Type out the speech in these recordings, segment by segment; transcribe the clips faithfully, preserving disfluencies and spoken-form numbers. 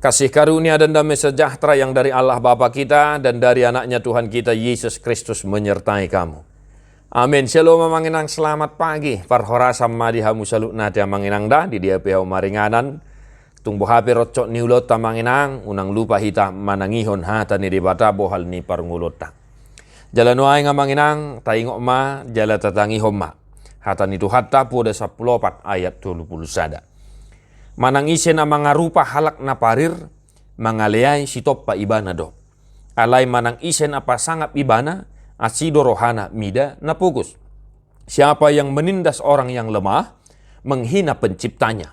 Kasih karunia dan damai sejahtera yang dari Allah Bapa kita dan dari Anaknya Tuhan kita Yesus Kristus menyertai kamu. Amin. Shalom amang inang, selamat pagi. Parhorasan ma di hamu saluhutna amang inang da, di dia pe hamu maringanan. Tung boha pe roncong ni ulaonta amang inang, unang lupa hita manangihon hata ni Debata bohal ni parngoluonta. Jala nuaeng amang inang, taingot ma, jala tatangihon ma hata ni Tuhanta, Poda sampulu opat ayat tolu pulu sada. Manang ise na mangarupa halak na parir, mangaleai sitompa ibana do. Alai manang ise na pasangap ibana, asi do rohana mida na pogos. Siapa yang menindas orang yang lemah, menghina penciptanya.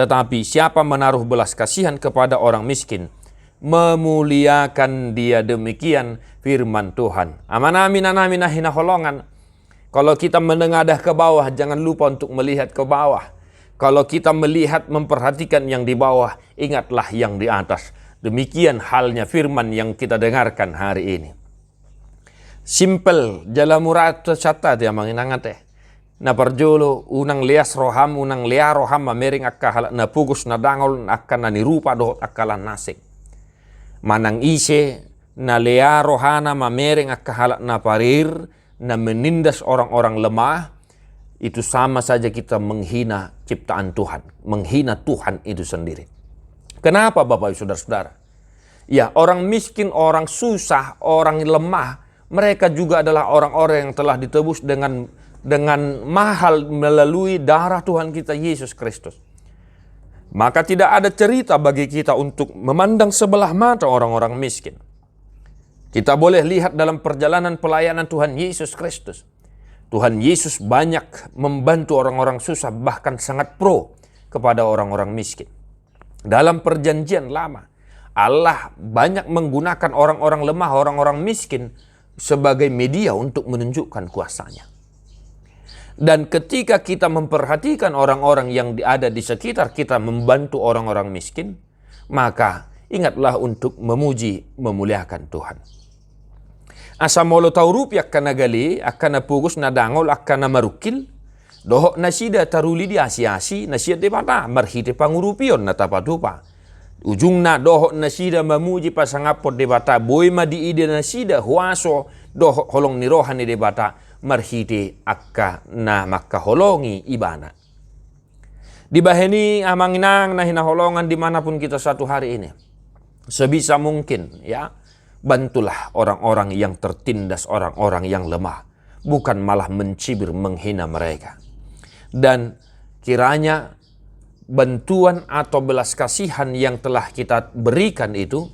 Tetapi siapa menaruh belas kasihan kepada orang miskin, memuliakan dia. Demikian firman Tuhan. Amanami, inanami na hinaholongan, kalau kita menengadah ke bawah, jangan lupa untuk melihat ke bawah. Kalau kita melihat, memperhatikan yang di bawah, ingatlah yang di atas. Demikian halnya firman yang kita dengarkan hari ini. Simpel, jala mura tu santa te amang inang ate. Na parjolo, unang leas roham, unang lea roham mamereng angka halak na pogos, na dangol, angka na nirupa dohot angka na asing. Manang ise na lea rohana mamereng angka halak na parir, na menindas orang-orang lemah, itu sama saja kita menghina ciptaan Tuhan, menghina Tuhan itu sendiri. Kenapa, Bapak Ibu, Saudara-saudara? Ya, orang miskin, orang susah, orang lemah, mereka juga adalah orang-orang yang telah ditebus dengan, dengan mahal melalui darah Tuhan kita Yesus Kristus. Maka tidak ada cerita bagi kita untuk memandang sebelah mata orang-orang miskin. Kita boleh lihat dalam perjalanan pelayanan Tuhan Yesus Kristus. Tuhan Yesus banyak membantu orang-orang susah, bahkan sangat pro kepada orang-orang miskin. Dalam Perjanjian Lama, Allah banyak menggunakan orang-orang lemah, orang-orang miskin sebagai media untuk menunjukkan kuasa-Nya. Dan ketika kita memperhatikan orang-orang yang di-, ada di sekitar kita, membantu orang-orang miskin, maka ingatlah untuk memuji, memuliakan Tuhan. Asa molo taurupi angka na gale, angka na pogos, na dangol, angka na marungkil, dohot nasida taruli diasiasi na sian Debata marhite pangurupion na tapatupa. Ujungna dohot nasida mamuji pasangaphon Debata, boi ma diida nasida huaso dohot holong ni roha ni Debata marhite angka na mangkaholongi Ibana. Dibahen i amang inang na hinaholongan, di mana pun kita satu hari ini, sebisa mungkin, ya, bantulah orang-orang yang tertindas, orang-orang yang lemah, bukan malah mencibir, menghina mereka. Dan kiranya bantuan atau belas kasihan yang telah kita berikan itu,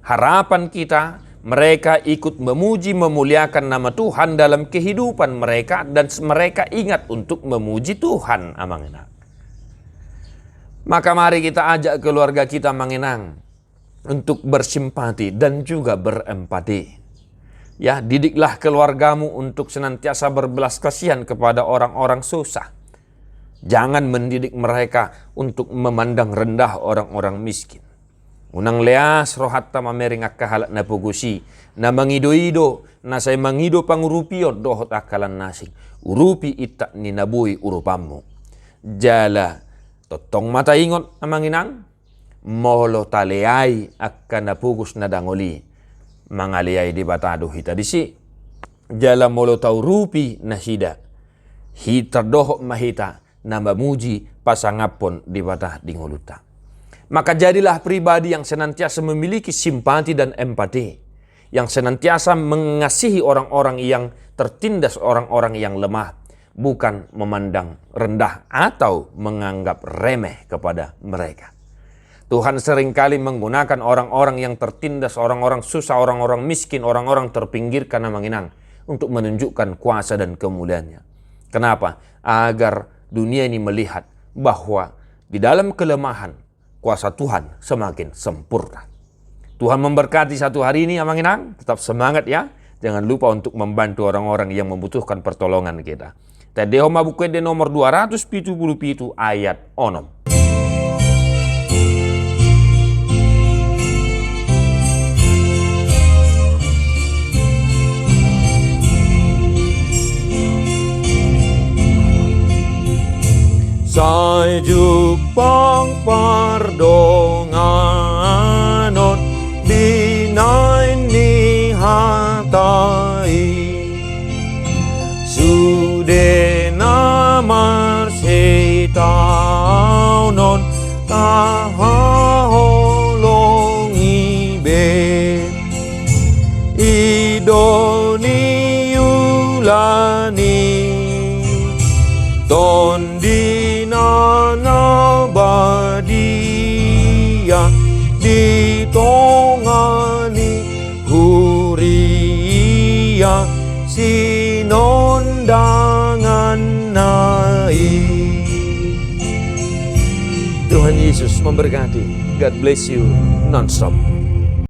harapan kita, mereka ikut memuji, memuliakan nama Tuhan dalam kehidupan mereka, dan s-, mereka ingat untuk memuji Tuhan, amang inang. Maka mari kita ajak keluarga kita, amang inang, untuk bersimpati dan juga berempati. Ya, didiklah keluargamu untuk senantiasa berbelas kasihan kepada orang-orang susah. Jangan mendidik mereka untuk memandang rendah orang-orang miskin. Unang leas rohanta mamereng angka halak na pogos i, na mangido-ido, na sai mangido pangurupion dohot angka na asing. Urupi intak ni na boi urupanmu. Jala tongtong ma taingot, amang inang, molo taleai angka na pogos, na dangol i, mangaleai Debata do hita disi. Jala molo taurupi nasida, hita dohot ma hita na mamuji pasangaphon Debata di ngolunta. Maka jadilah pribadi yang senantiasa memiliki simpati dan empati, yang senantiasa mengasihi orang-orang yang tertindas, orang-orang yang lemah, bukan memandang rendah atau menganggap remeh kepada mereka. Tuhan seringkali menggunakan orang-orang yang tertindas, orang-orang susah, orang-orang miskin, orang-orang terpinggirkan, amang inang, untuk menunjukkan kuasa dan kemuliaan-Nya. Kenapa? Agar dunia ini melihat bahwa di dalam kelemahan, kuasa Tuhan semakin sempurna. Tuhan memberkati satu hari ini, amang inang. Tetap semangat, ya. Jangan lupa untuk membantu orang-orang yang membutuhkan pertolongan kita. Tandahon ma Buku Ende nomor dua ratus pitu pulu pitu ayat onom. Sai jumpang pardongan. Tani Tondi na badia di tonga ni huria sinondanganna i. Tuhan Yesus memberkati. God bless you nonstop.